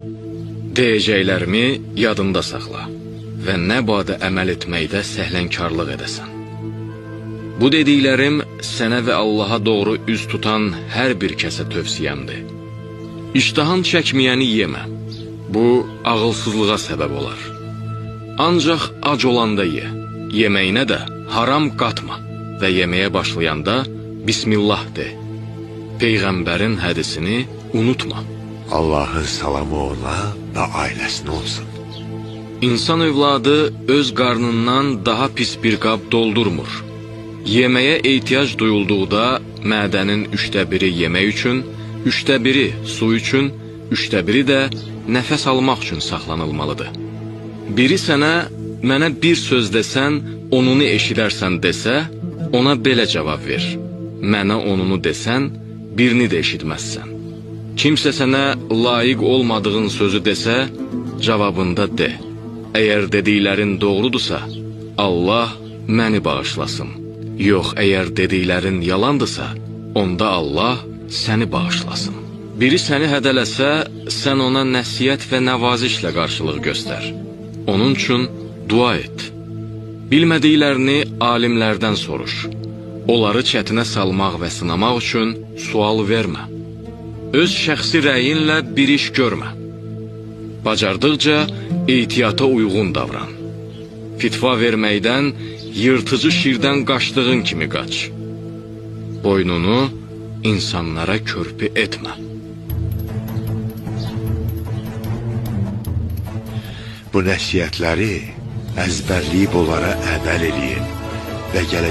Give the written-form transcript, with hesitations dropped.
Deyəcəklərimi yadında saxla və nə badə əməl etməkdə səhlənkarlıq edəsən. Bu dediklərim sənə və Allaha doğru üz tutan hər bir kəsə tövsiyəmdir. İştahın çəkməyəni yemə. Bu, ağılsızlığa səbəb olar. Ancaq ac olanda ye. Yeməyinə də haram qatma və yeməyə başlayanda Bismillah de. Peyğəmbərin hədisini unutma. Allahın salamı ona və ailəsinə olsun. İnsan övladı öz qarnından daha pis bir qab doldurmur. Yeməyə ehtiyac duyulduqda mədənin 1/3 yemək üçün, 1/3 su üçün, 1/3 də nəfəs almaq üçün saxlanılmalıdır. Biri sənə mənə bir söz desən, onunu eşidərsən desə, ona belə cavab ver. Mənə onunu desən, birini də eşitməzsən. Kimsə sənə layiq olmadığın sözü desə, cavabında de. Əgər dediklərin doğrudursa, Allah məni bağışlasın. Yox, əgər dediklərin yalandırsa, onda Allah səni bağışlasın. Biri səni hədələsə, sən ona nəsihət və nəvazişlə qarşılıq göstər. Onun üçün dua et. Bilmədiklərini alimlərdən soruş. Onları çətinə salmaq və sınamaq üçün sual vermə. Öz şəxsi rəyinlə bir iş görmə. Bacardıqca ehtiyata uyğun davran. Fitva verməkdən yırtıcı şirdən qaçdığın kimi qaç. Boynunu insanlara körpü etmə. Bu nəsihətləri əzbərləyib onlara əməl eləyin və gələcək